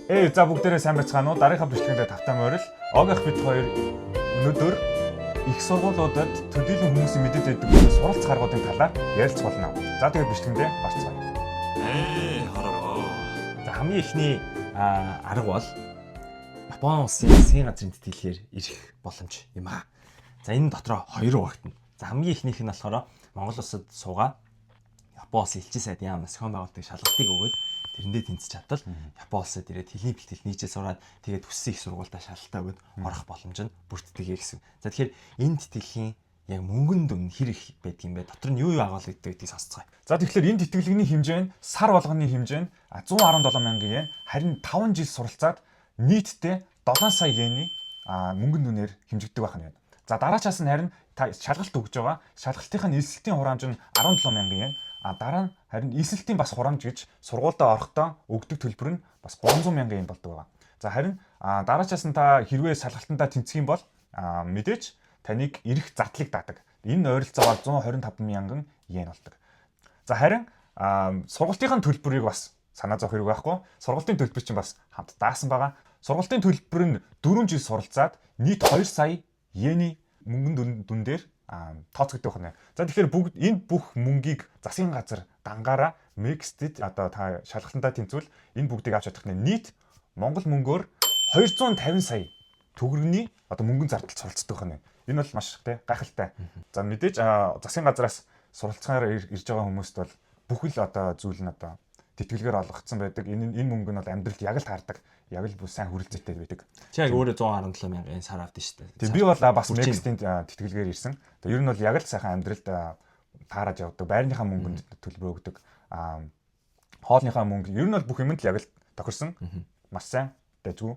За бүгдээрээ сайн байцгаана уу? Дараагийнхаа бичлэгэндээ тавтай морил. Огох бид хоёр өнөөдөр их сургуулиудад төдийлөн хүмүүсийн мэдээд байдаг суралцах аргуудын талаар ярилцах болно. За, тэгээд бичлэгэндээ орцгоё. Хороо. За, хамгийн эхний арга бол Япон улсын засгийн газрын тэтгэлгээр ирэх боломж юм аа. За, энэ дотроо хоёр хуваагдана. За, хамгийн эхнийх нь болохоор Монгол улсад суугаа Япон улсын элчин сайдын яамнаас зохион байгуулдаг шалгалтыг өгөөд тэрэндээ тэнцэж чадвал Япон улсад ирээд хэлний бэлтгэл нийжээ сураад, тэгээд хүссэн их сургуультай шалгалтаа өгөөд орох боломж нь бүрддэг гэсэн. За, тэгэхээр энэ тэтгэлгийн яг мөнгөн дүн хэр их байдаг юм бэ? Дотор нь юу юу агуулдаг гэдгийг сонсцгоё. За, тэгэхээр энэ тэтгэлгийн хэмжээ нь сар болгоны хэмжээ нь 117 мянган йен, харин 5 жил суралцаад нийтдээ 7 сая йений мөнгөн дүнээр хэмжигддэг байх нь байна. За, дараачаас нь харин та шалгалт өгж байгаа. Шалгалтынхаа элсэлтийн хураамж нь 17 мянган йен. Дараа нь харин элсэлтийн бас хураамж гэж сургуульдаа орохдоо өгдөг төлбөр нь бас 300 мянган йен болдог байгаа. За, харин дараачаас нь та хэрвээ шалгалтандаа тэнцэх юм бол мэдээж таныг ирэх зардлыг даадаг. Энэ нь ойролцоогоор 125 мянган йен болдог. За, харин сургалтынхаа төлбөрийг бас санаа зовох хэрэг байхгүй. Сургалтын төлбөр чинь бас хамт даасан байгаа. Сургалтын төлбөр нь 4 жил суралцаад нийт 2 сая йений мөнгөн дүн дээр тооцогдох байна. За, тэгэхээр бүгд энэ бүх мөнгийг засгийн газар дангаараа MEXT-д одоо та шалгалтандаа тэнцвэл энэ бүгдийг авч чадах нь нийт Монгол мөнгөөр 250 сая төгрөгийн одоо мөнгөн зардал суралцдаг байна. Энэ бол маш тий гайхалтай. За, мэдээж засгийн газраас суралцахаар ирж байгаа хүмүүст бол бүхэл одоо зүйл нь одоо тэтгэлгээр олгогдсон байдаг. Энэ мөнгө нь бол амьдралд яг л таардаг. Яг л бүх сайн хүрэлцээтэй байдаг. Чи яг өөрөө 117 мянган сар авдсан шүү дээ. Тийм, би бол бас MEXT-ийн тэтгэлгээр ирсэн. Тэгээ ер нь бол яг л сайхан амьдралд таараж явдаг. Байрныхаа мөнгөнд төлбөр өгдөг. Хоолныхаа мөнгө, ер нь бол бүх юмд л яг л тохирсон. Маш сайн дажгүй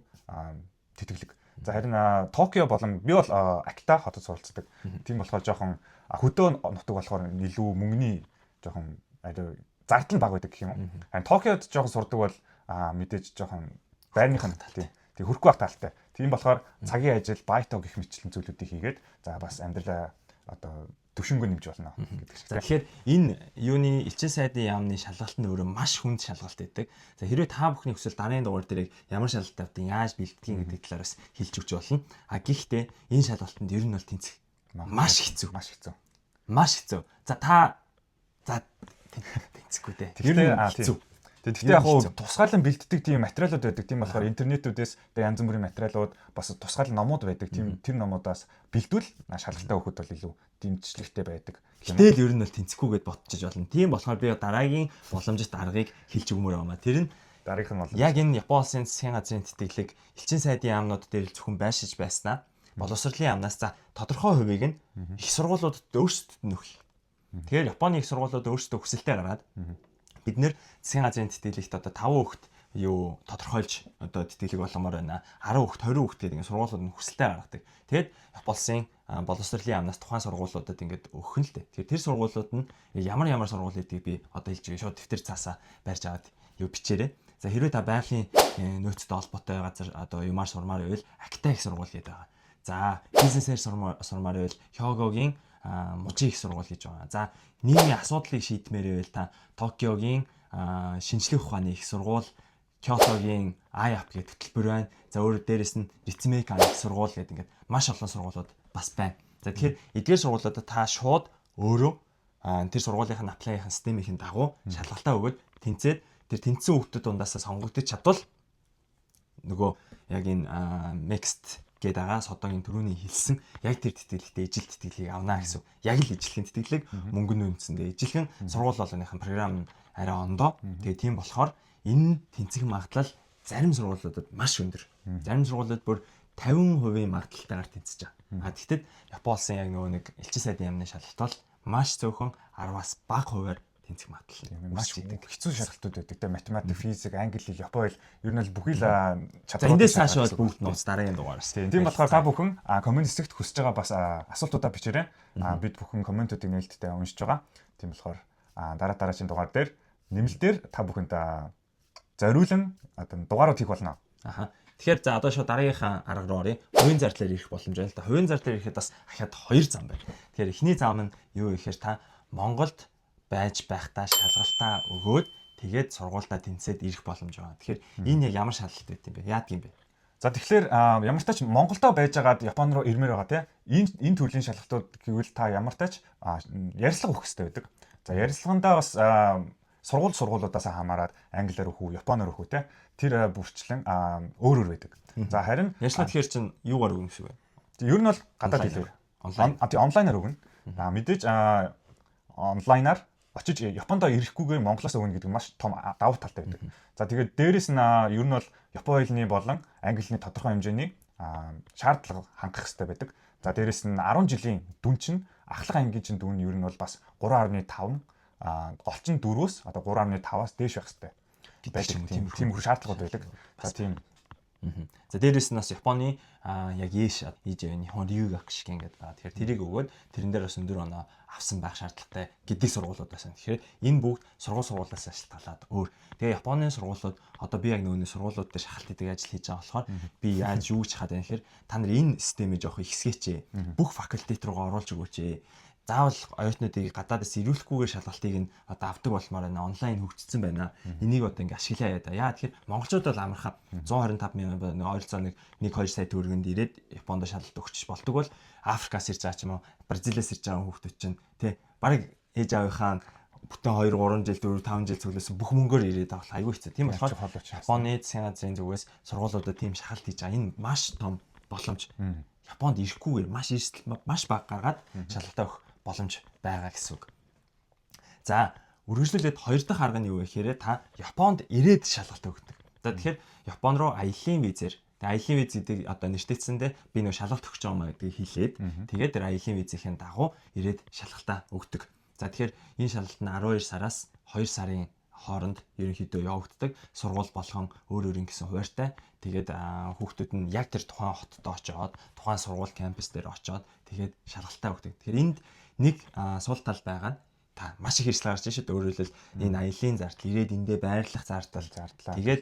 тэтгэлэг. За, харин Токио болон би бол Акита хотод суралцдаг. Тийм болохоор жоохон хөдөө нутаг болохоор илүү мөнгөний жоохон арай зардал нь бага байдаг гэх юм уу. Харин Токиод жоохон сурдаг бол мэдээж жоохон байрных нь тийм тэг хөрөхгүй байх талтай. Тийм болохоор цагийн ажил, バイト гэх мэтчлэн зүйлүүдийг хийгээд, за, бас амьдралаа одоо төвшөнгөө нэмж болно гэдэг шиг. За, тэгэхээр энэ юуны элчин сайдын яамны шалгалт нь өөрөө маш хүнд шалгалт байдаг. За, хэрвээ та бүхний хүсвэл дараагийн дугаар дээр ямар шалгалт авдیں، яаж бэлтгэх гэдэг талаар бас хэлж өгч болно. А гэхдээ энэ шалгалтанд ер нь бол тэнцэх маш хэцүү. Маш хэцүү. Маш хэцүү. За, та за тэнцэхгүй дээ. Ер нь хэцүү. Тэгэхдээ яг хуу тусгаарлан бэлддэг тийм материалууд байдаг. Тийм болохоор интернетүүдээс тэгээ янз бүрийн материалууд, бас тусгаарлан номууд байдаг. Тийм, тэр номуудаас бэлдвэл шалгалтаа өгөхөд бол илүү дэмжлэгтэй байдаг. Гэтэл ер нь бол тэнцэхгүй гэд ботчиж болно. Тийм болохоор би дараагийн боломжит аргыг хэлж өгмөр байна. Тэр нь дараагийнх нь бол яг энэ Япон улсын засгийн газрын тэтгэлэг элчин сайдын яамнууд дээр л зөвхөн байшиж байснаа боловсролын яамнаас за тодорхой хувийг нь их сургуулиудад өөрсдөд нь өгөх. Тэгэхээр Японы их сургуулиуд өөрсдөө хүсэлтээ гаргаад, бид нэр засгийн газрын тэтгэлэгт одоо 5 хүүхэд юу тодорхойлж одоо тэтгэлэг болгомоор байна. 10 хүүхэд, 20 хүүхэд гэдэг ингээд сургуулиуд нь хүсэлтээ гаргадаг. Тэгээд Япон улсын боловсролын яамнаас тухайн сургуулиудад ингээд өгөх нь л дээ. Тэгэхээр тэр сургуулиуд нь ямар ямар сургууль гэдгийг би одоо хэлж байгаа. Шууд дэвтэр цаасаа барьж аваад юу бичээрэй. За, хэрвээ та байгалийн нөөцтэй холбоотой газар одоо юмар сурмаар байвал Акита их сургууль гэдэг байгаа. За, бизнесээр сурмаар байвал Хёгогийн Мужи их сургууль гэж байгаа. За, нийгмийн асуудлыг шийдмээр байвал та Токиогийн шинжлэх ухааны их сургууль, Кёотогийн IAP гэдэг хөтөлбөр байна. За, өөр дээрэс нь Рицмейкан их сургууль гэдэг ингээд маш олон сургуулиуд бас байна. За, тэгэхээр эдгээр сургуулиудад та шууд өөрөө тэр сургуулийнхын apply-ийн системийн дагуу шалгалтаа өгөөд тэнцээд, тэр тэнцсэн хүүхдүүд дундаасаа сонгогдож чадвал нөгөө яг энэ MEXT гээд байгаа Содогийн түрүүний хэлсэн яг тэр тэтгэлэгтээ ижил тэтгэлгийг авна гэсэн. Яг л ижилхэн тэтгэлэг, мөнгө нь үндсэндээ ижилхэн, сургууль болгоныхын програм нь арай ондоо. Тэгээ тийм болохоор энэ тэнцэх магадлал зарим сургуулиудад маш өндөр. Зарим сургуулиуд бүр 50% магадлалтайгаар тэнцэж байгаа. А тэгтэл Япон улсын яг нөгөө нэг элчин сайдын яамны шалгалт бол маш цөөхөн 10-аас бага хувиар тэнцэх магадлал маш хэцүү шалгалтууд байдаг те: математик, физик, англи хэл, япон хэл, ер нь бол бүхий л чадвар. Эндээс цааш бол бүгд нууц, дараагийн дугаараас. Тийм болохоор та бүхэн comment хэсэгт хүсэж байгаа бас асуултуудаа бичээрэй. Бид бүхэн comment уудыг нээлттэй уншиж байгаа. Тийм болохоор дараа дараагийн дугаар дээр нэмэлтээр та бүхэнд зориулан одоо дугаарууд хийх болно. Аха. Тэгэхээр за, одоо шууд дараагийнхаа арга руу оръё. Хувийн зардлаар ирэх боломж байна л да. Хувийн зардлаар ирэхэд бас ахаад хоёр зам байна. Тэгэхээр эхний зам нь юу гэхээр та Монголд байж байхдаа шалгалтаа өгөөд Тэгээд сургуульдаа тэнцээд ирэх боломж байгаа. Тэгэхээр энэ яг ямар шалгалт байт юм бэ? Яадаг юм бэ? За, тэгэхээр ямар ч тач Монголдо байжгаад Япон руу ирмээр байгаа тийм энэ төрлийн шалгалтууд гэвэл та ямар тач ярилцлага өгөх хэрэгтэй байдаг. За, ярилцлагандаа бас сургуулиудаас хамаарат англиар өгөх үү, японоор өгөх үү те, тэр бүрчлэн өөр өөр байдаг. За, харин ярилцлага тэгэхээр чинь юугаар өгнө гэсэн үг вэ? Ер нь бол гадаад хэлээр. Онлайн. Онлайнаар өгнө. Мэдээж онлайнаар очиж Японд ирэхгүйгээр Монголоос өгнө гэдэг нь маш том давуу талтай байдаг. За, тэгээд дээрэс нь ер нь бол Япон хэлний болон англи хэлний тодорхой хэмжээний шаардлага хангах хэрэгтэй байдаг. За, дээрэс нь 10 жилийн дүн чинь, ахлах ангийн чинь дүн ер нь бол бас 3.5, голчин 4-өөс одоо 3.5-аас дээш байх хэрэгтэй байдаг. Тийм шаардлагууд байдаг. За, тийм. За, дээрэс нь бас Японы яг Еш ИЖ Нихон Рюгак шиг ингээд байгаа. Тэгэхээр тэрийг өгөөд тэрэн дээр бас өндөр оноо авсан байх шаардлагатай гэдэг сургуулиуд байсан. Тэгэхээр энэ бүгд сургуулиас шалтгаалаад өөр. Тэгээ Японы сургуулиуд, одоо би яг нөгөө сургуулиуд дээр шахалт хийдэг ажил хийж байгаа болохоор би яаж юу гэж хаад байна гэхээр та нар энэ системийг жоох ихсгээч. Бүх факультет руугаа оруулж өгөөч. Заавал оюутнуудыг гадаадас ирүүлэхгүйгээр шалгалтыг нь одоо авдаг болмоор байна. Онлайн хөгжсөн байна. Энийг одоо ингээ ашиглаа яа да. Яа тэгэхээр монголчууд бол амархан 125 мянган нэг ойролцоо нэг 1 2 сая төгрөгөнд ирээд Японд шалгалт өгчих болдог бол Африкаас ирж байгаа ч юм уу, Бразилиас ирж байгаа хүүхдүүд чинь тий бараг ээж аавынхаа бүтэн 2 3 жил 4 5 жил цуглуулсан бүх мөнгөөр ирээд байгаа бол айгүй хэцүү. Тийм болохоор Японы засгийн газрын зүгээс сургуулиудад тийм шахалт хийж байгаа. Энэ маш том боломж. Японд ирэхгүйгээр маш эрсдэл маш бага гаргаад шалгалтаа өгөх боломж байгаа гэсэн үг. За, үргэлжлүүлээд хоёр дахь арга нь юу вэ гэхээр та Японд ирээд шалгалт өгдөг. За, тэгэхээр Япон руу аялын визээр, тэгээ аялын виз гэдэг одоо нэртэйцэндээ би нэг шалгалт өгч байгаа маа гэдгийг хэлээд, тэгээд тэр аялын визийн дагуу ирээд шалгалтаа өгдөг. За, тэгэхээр энэ шалгалт нь 12 сараас 2 сарын хооронд ерөнхийдөө явагддаг. Сургууль болгон өөр өөр ингэсэн хуваартай. Тэгээд хүүхдүүд нь яг тэр тухайн хотод очиод, тухайн сургууль кампус дээр очиод тэгээд шалгалтаа өгдөг. Тэгэхээр энд нэг сул тал байгаа нь та маш их хэрсэл гарч шүү дээ. Өөрөөр хэлбэл энэ аялын зардал, ирээд эндээ байрлах зардлаа. Тэгээд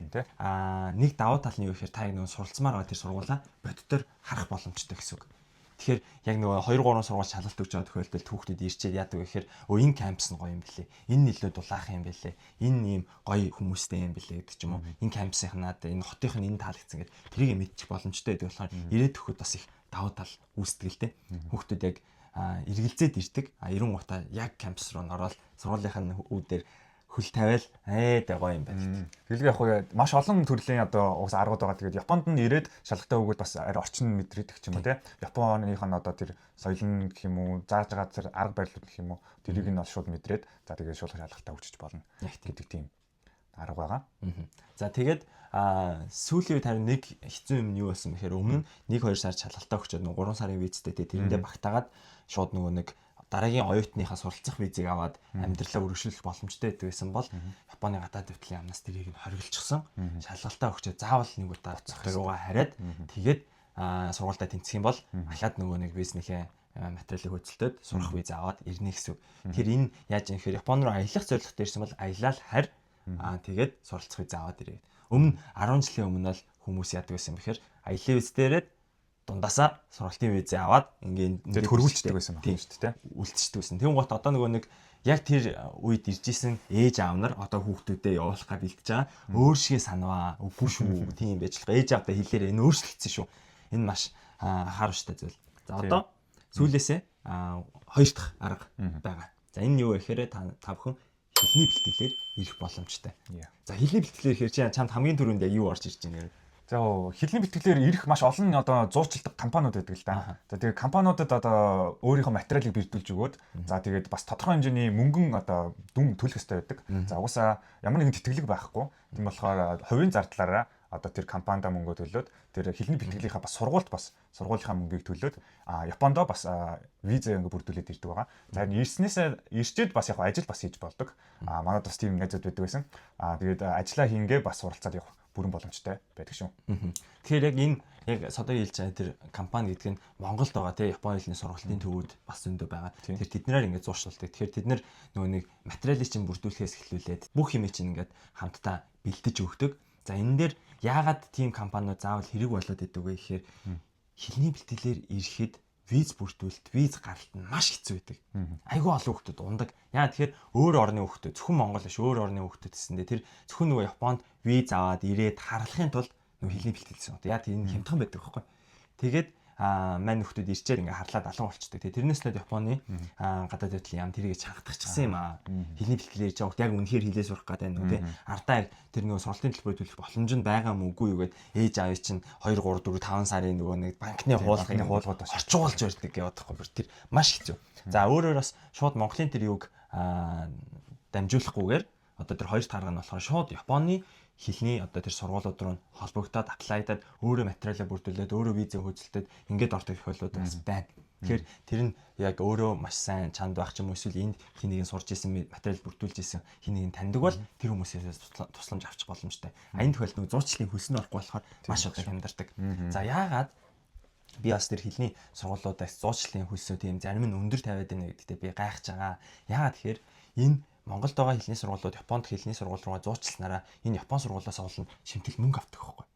нэг давуу тал нь юу гэхээр та яг нөгөө суралцмаар байгаа тэр сургуулаа боддоор харах боломжтой гэсэн үг. Тэгэхээр яг нөгөө 2 3 сургууль шалгалт өгч байгаа тохиолдолд хүүхдүүд ирчээд яадаг вэ гэхээр өө энэ кампус нь гоё юм бэлээ. Энэ нь илүү дулаахан юм бэлээ. Энэ ийм гоё хүмүүстэй юм бэлээ гэдэг ч юм уу. Энэ кампусын надад энэ хотынх нь энэ таалагдсан гэдэг тэрийг мэдчих боломжтой байдаг болохоор ирээд өгөхөд бас их давуу тал үүсдэг л дээ. Хүүхдүүд яг эргэлзээд ирдэг. А 90 гутаа яг кампус руу н ороод сургуулийнхаа үүдээр хөл тавиал ээ гоё юм байна. Тэгэлгүй яг хөө маш олон төрлийн одоо угс аргууд байгаа. Тэгээд Японд нь ирээд шалгалтаа өгөөд бас арай орчин мэдрэгдэх ч юм уу те. Японых нь одоо тэр соёл нь гэх юм уу, зааж байгаа тэр арга барилууд гэх юм уу, тэрийг нь бол шууд мэдрээд, за тэгээд шууд шалгалтаа өгчөж болно гэдэг тийм арга байгаа. За, тэгээд сүүлийн үед харин нэг хэцүү юм нь юу болсон бэхээр өмнө нь 1 2 сар шалгалтаа өгчөөд нөгөө 3 сарын визтэй те тэрэндээ багтаагаад шууд нөгөө нэг дараагийн оюутныхаа суралцах визийг аваад амьдралаа үргэлжлүүлэх боломжтой байдаг байсан бол Японы гадаад хөтлийн амнаас тэрийг нь хориглочихсон. Шалгалтаа өгчөө заавал нэг удаа буцах руугаа хараад тэгээд сургуультай тэнцэх юм бол ахаад нөгөө нэг визнийхээ материалыг хөдөлтөөд сурах виз аваад ирнэ гэсэн үг. Тэр энэ яаж юм гэхээр Япон руу аялах зорилготой ирсэн бол аялал харь тэгээд суралцах виз аваад ирээ. Өмнө 10 жилийн өмнө бол хүмүүс яадаг байсан бэхээр аялын виз дээрээ дундаасаа сургалтын визээ аваад ингээд хөрвүүлждэг байсан байна шүү дээ. Үлдчихдэг байсан. Тэгүн гот одоо нөгөө нэг яг тэр үед ирж исэн ээж аав нар одоо хүүхдүүдэд явуулах га бэлтэж байгаа. Өөр шигээ санаваа. Үгүй шүү. Тийм байж болох. Ээж аавдаа хэлээрээ энэ өөрчлөгдсөн шүү. Энэ маш анхааруулжтай зүйл. За, одоо сүүлээсээ хоёр дахь арга байгаа. За, энэ нь юу вэ гэхээр та бүхэн хэлний бэлтгэлээр ирэх боломжтой. За, хэлний бэлтгэлээр ирэхээр чи чамд хамгийн түрүүнд яг юу орж ирж байна вэ? За, хэлний бэлтгэлээр ирэх маш олон одоо зуучилдаг компаниуд байдаг л да. За, тэгээд компаниудад одоо өөрийнхөө материалыг бэлдүүлж өгөөд, за тэгээд бас тодорхой хэмжээний мөнгөн одоо дүн төлөх ёстой байдаг. За, угаасаа ямар нэгэн тэтгэлэг байхгүй. Тийм болохоор хувийн зардлаараа одоо тэр компанида мөнгө төлөөд, тэр хэлний бэлтгэлийнхаа бас сургуульд бас сургуулийнхаа мөнгийг төлөөд Япондо бас виза ингээ бүрдүүлээд ирдэг байгаа. За, ирснээсээ ирчээд бас яг ажил бас хийж болдог. Манайд бас тийм найзууд байдаг байсан. Тэгээд ажиллаа хийнгээ бас суралцаад явах бүрэн боломжтой байдаг шүү. Тэгэхээр яг энэ яг содоо хэлж байгаа тэр компани гэдэг нь Монголд байгаа тий Японы хэлний сургалтын төвүүд бас зөндөө байгаа. Тэр тэднээр ингээд зуршилдаг. Тэгэхээр тэд нар нөгөө нэг материалыг чинь бүрдүүлэхээс эхлүүлээд бүх юмыг чинь ингээд хамтдаа бэлдэж өгдөг. За, энэ дээр яагаад тийм компаниуд заавал хэрэг болоод идэв вэ гэхээр хэлний бэлтгэлээр ирэхэд Виз бүрдүүлэлт, виз гаралт нь маш хэцүү байдаг. Айгүй олон хүүхдүүд ундаг. Яа тэгэхээр өөр орны хүүхдүүд, зөвхөн Монгол биш, өөр орны хүүхдүүд гэсэндээ тэр зөвхөн нөгөө Японд виз аваад ирээд харлахын тулд нөгөө хэлний бэлтгэлсэн. Яа тэр энэ хямдхан байдаг байхгүй. Тэгээд мань нөхдүүд ирчээр ингээ харлаад алан болчдөг. Тэгээ тэрнээс л Японы гадаад байдлын яам тэрийг чангатчихсан юм аа. Хэлний бэлтгэлээр ирж байгаа хөлт яг үнэхээр хэлээ сурах гэдэг юм уу те. Ардаа тэр нөгөө сургалтын төлбөрөө төлөх боломж нь байгаа мó үгүй юу гэд ээж аав чинь 2 3 4 5 сарын нөгөө нэг банкны хуулгын хуулгууд орчуулж барьдаг гэж бодохгүй бүр тэр маш хэцүү. За өөрөөр бас шууд Монголын тэр юуг дамжуулахгүйгээр одоо тэр хоёр тарга нь болохоор шууд Японы хэлний одоо тэр сургуулиуд руу холбогдоод apply-даад өөрөө материалаа бүрдүүлээд өөрөө визээ хөөцөлтөд ингээд ордог тохиолдлууд бас байна. Тэгэхээр тэр нь яг өөрөө маш сайн чанд байх ч юм уу эсвэл энд хин нэгэн сурж исэн материал бүрдүүлж исэн хин нэгэн таньдаг бол тэр хүмүүсээс тусламж авчих боломжтой. А энэ тохиолдолд нөгөө зуучлалын хөлс нь орохгүй болохоор маш одоо хямдардаг. За яагаад би бас тэр хэлний сургуулиудаас зуучлалын хөлсөө тийм зарим нь өндөр тавиад байна гэдэгтээ би гайхаж байгаа. Яагаад тэгэхээр энэ Монголд байгаа хэлний сургуулиуд Японд хэлний сургууль руугаа зуучласнараа энэ Япон сургуулиас олно шимтэл мөнгө авдаг байхгүй.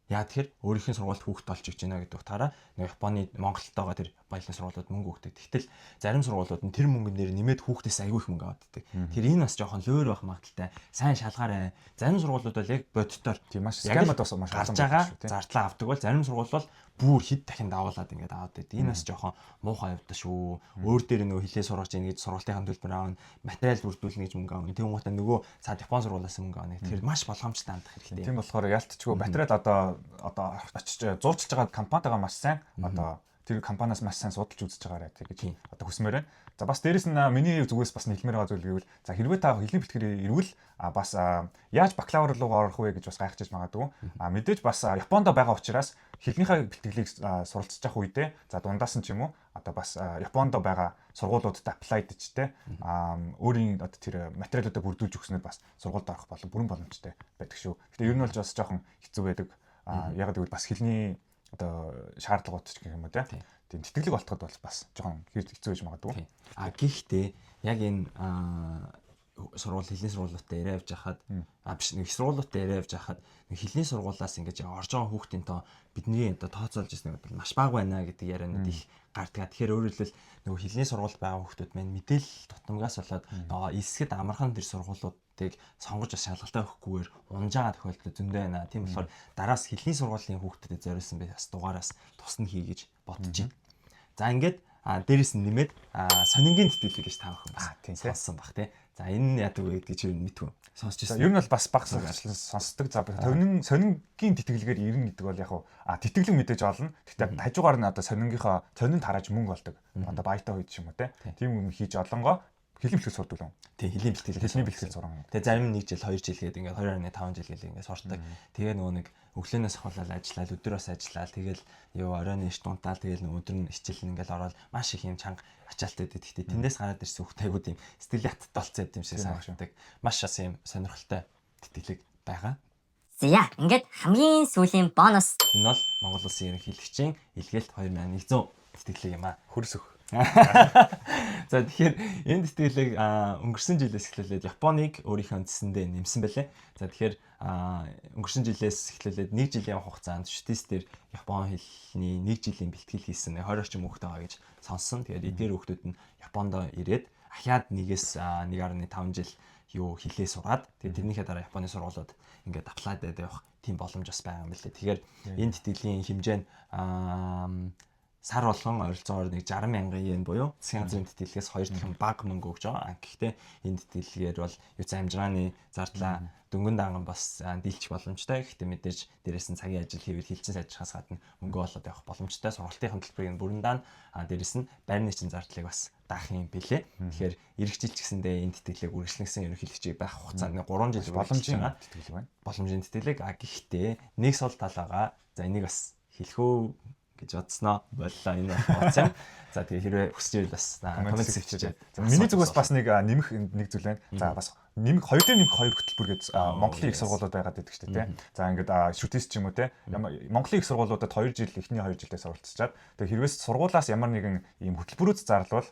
Яа тэгэхээр өөрийнх нь сургуульд хүүхд олж өгч байна гэдэг утгаараа нэг Японы Монголд байгаа тэр баялын сургуулиуд мөнгө өгдөг. Тэгтэл зарим сургуулиуд нь тэр мөнгөн дээр нэмээд хүүхдээс аягүй их мөнгө авдаг. Тэр энэ бас жоохон лөөр байх магадaltaй. Сайн шалгаарай. Зарим сургуулиуд бол яг боддоор тийм маш скамд бас маш олон байгаа зардлаа авдаг бол зарим сургууль бол бүр хэд дахин давуулаад ингээд аваад байдаг. Энэ бас жоохон муухай явдаа шүү. Өөр дээр нөгөө хилээ сургаж ийн гэж сургалтын төлбөр аавна, материал бүрдүүлнэ гэж мөнгө аавна. Тэнгуутаа нөгөө цаад Япон сургуулиас мөнгө аавна. Тэгэхээр маш болгоомжтой хандах хэрэгтэй. Тийм болохоор ялтчгүй материал одоо очиж зуурчилж байгаа компанитайгаа маш сайн одоо тэр компаниас маш сайн судалж үзэж байгаарай гэж одоо хүсмээр байна. За бас дээрэс нь миний зүгээс бас нийлмээр байгаа зүйл гэвэл за хэрвээ та хэлний бэлтгэрээр ирвэл бас яаж бакалавр руу орох вэ гэж бас гайхаж магадгүй. Мэдээж бас Японд байгаа учраас хэлнийхээ бэлтгэлийг суралцж явах үедээ за дундаас нь ч юм уу одоо бас Японд байгаа сургуулиудад apply-дж те өөрийн одоо тэр материалуудаа бүрдүүлж өгснөөр бас сургуульд орох болон бүрэн боломжтой байдаг шүү. Гэтэ ер нь бол бас жоохон хэцүү байдаг. Яг гэвэл бас хэлний одоо шаардлагууд ч гэх юм уу те. Тийм тэтгэлэг олдоход бол бас жоохон хэцүү байж магадгүй. А гэхдээ яг энэ сургууль хэлний сургуулиудтай яриа явж хахад биш нэг сургуулиудтай яриа явж хахад нэг хэлний сургуулиас ингэж орж байгаа хүүхдийн тоо бидний одоо тооцоолж ирсэн бол маш бага байна гэдэг ярианууд их гардаг. Тэгэхээр өөрөөр хэлбэл нөгөө хэлний сургуульд байгаа хүүхдүүд маань мэдээлэл тутамгаас болоод нөгөө элсгэд амархан тэр сургуулиудыг сонгож бас шалгалтаа өгөхгүйгээр унж байгаа тохиолдол зөндөө байна. Тийм болохоор дараас хэлний сургуулийн хүүхдүүдэд зориулсан би бас дугаараас тусна хий гэж бодож байна. За ингээд дээрэс нь нэмээд сонингийн тэтгэлэг гэж та бүхэн бас сонссон баг тий. За энэ нь яадаг вэ гэдгийг чи мэдгүй. Сонсч ирсэн. Ер нь бол бас баг сурчлан сонсдог. За сонингийн тэтгэлгээр ирнэ гэдэг бол яг тэтгэлэг мэдээж олно. Гэхдээ хажуугаар нь одоо сонингийнхаа сонин тарааж мөнгө олдог. Одоо баятай үед ч юм уу тийм юм хийж олонгоо хэлний бэлтгэл сурдаг юм. Тийм хэлний бэлтгэл хэлний бэлтгэл суран. Тэгээ зарим 1 жил 2 жил гээд ингээд 2.5 жил гээд ингээд сурдаг. Тэгээ нөгөө нэг өглөөнөөс ахуулаад ажиллаад өдөр бас ажиллаад тэгэл юу оройн иш дунтаал тэгэл өдөр нь хичээл нь ингээд ороод маш их юм чанга ачаалт өгдөг. Гэхдээ тэндээс гараад ирсэн хүүхд айгуу тийм сэтгэлийн хатад болцсон юм шиг санагддаг. Маш бас юм сонирхолтой тэтгэлэг байгаа. За ингээд хамгийн сүүлийн бонус. Энэ бол Монгол Улсын ерөнхийлөгчийн илгээлт 2100 тэтгэлэг юм аа. Хөрс өх. За тэгэхээр энэ тэтгэлэг өнгөрсөн жилээс эхлүүлээд Японыг өөрийнхөө үндсэндээ нэмсэн байлээ. За тэгэхээр өнгөрсөн жилээс эхлүүлээд 1 жилийн хугацаанд Шүтис дээр Япон хэлний 1 жилийн бэлтгэл хийсэн 20 орчим хүүхэд байгаа гэж сонссон. Тэгээд эдгээр хүүхдүүд нь Японд ирээд ахиад 1-ээс 1.5 жил юу хэлээ сураад тэгээд тэрнийхээ дараа Японы сургуулиуд ингээд apply-даад явах тийм боломж бас байгаа юм билээ. Тэгэхээр энэ тэтгэлийн хэмжээ нь сар болгон ойролцоогоор нэг 60 мянган йен буюу засгийн газрын тэтгэлгээс 2 дахин бага мөнгө өгч байгаа. Гэхдээ энэ тэтгэлгээр бол юу ч амжиргааны зардлаа дөнгөн данган бас дийлчих боломжтой. Гэхдээ мэдээж дээрэс нь цагийн ажил хийвэл хилчин сайжрахаас гадна мөнгө олоод явах боломжтой. Сургалтын төлбөрийг нь бүрэн даана. Дээрэс нь байрны чин зардлыг бас даах юм бэлээ. Тэгэхээр эх жил ч гэсэндээ энэ тэтгэлэг үргэлжлэн ерөнхийлөгчийг байх хугацаанд 3 жил боломжийн тэтгэлэг байна. Боломжийн тэтгэлэг. Гэхдээ нэг сул тал байгаа. За энийг бас хэлэх үү гэж бодсноо боллоо. Энэ бол юм. За тэгээ хэрвээ хүсч ивэл бас коммент хэвчээ. Миний зүгээс бас нэг нэмэх нэг зүйл байна. За бас Нэмэх 2 дээр нэмэх 2 хөтөлбөр гэж Монголын их сургуулиуд байгаад байдаг шүү дээ, тий. За, ингээд шүтээс ч юм уу, тий. Монголын их сургуулиудад 2 жил, эхний 2 жилдээ суралцчаад, тэгээ хэрвээс сургуулаас ямар нэгэн ийм хөтөлбөрүүд зарлавал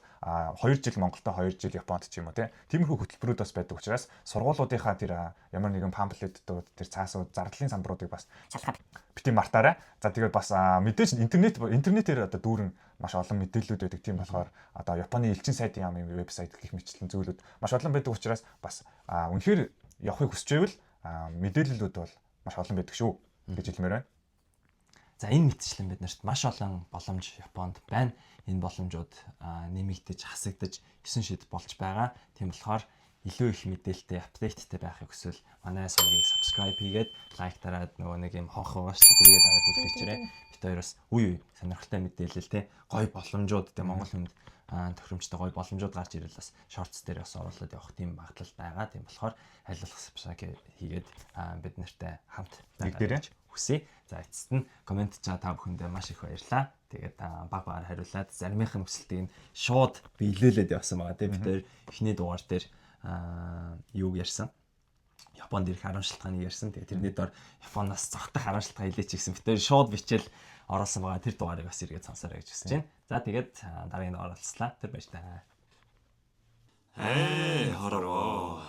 2 жил Монголдо, 2 жил Японд ч юм уу, тий. Тиймэрхүү хөтөлбөрүүд бас байдаг учраас сургуулиудынхаа тэр ямар нэгэн pamphlet үүд, тэр цаасууд, зардлын самбаруудыг бас шалгаад бити мартаарай. За, тэгээд бас мэдээж интернетээр одоо дүүрэн маш олон мэдээллүүд байдаг. Тийм болохоор одоо Японы элчин сайдын яамын вебсайт гэх мэтчлэн зүйлүүд маш олон байдаг учраас бас үнэхээр явахыг хүсч байвал мэдээллүүд бол маш олон байдаг шүү гэж хэлмээр байна. За, энэ мэтчлэн бид нарт маш олон боломж Японд байна. Энэ боломжууд нэмэгдэж, хасагдаж 9 шид болж байгаа. Тийм болохоор илүү их мэдээлэлтэй, update тай байхыг хүсвэл манай сувгийг subscribe хийгээд, like дараад, нөгөө нэг юм хонх байгаа шүү дээ. Тэрийгээ дараад үлдээчээрэй. Бид хоёроос үе үе сонирхолтой мэдээлэл те, гоё боломжууд те, Монгол хүнд тохиромжтой гоё боломжууд гарч ирэл бас shorts дээр бас оруулаад явах тийм магадлал байгаа. Тийм болохоор аль болох subscribe хийгээд бид нартай хамт Нэгдээрэй. гэж хүсье. За, эцэст нь comment чаа та бүхэндээ маш их баярлалаа. Тэгээд баг багаар хариулаад, заримынх нь хүсэлтийг нь шууд биелүүлээд явсан байгаа. Тэгээд бид тэр эхний дугаар дээр юуг ярьсан. Японд ирэх 10 шалтгааныг ярьсан. Тэгээд тэрний дор Японоос зогтох 10 шалтгаан хэлээч гэсэн. Бид тэр шууд бичээл оруулсан байгаа. Тэр дугаарыг бас эргээд сонсоорой гэж хүсэж байна. За, тэгээд дараагийн дугаар уулзлаа. Тэр баяртай. Ээ, хороо.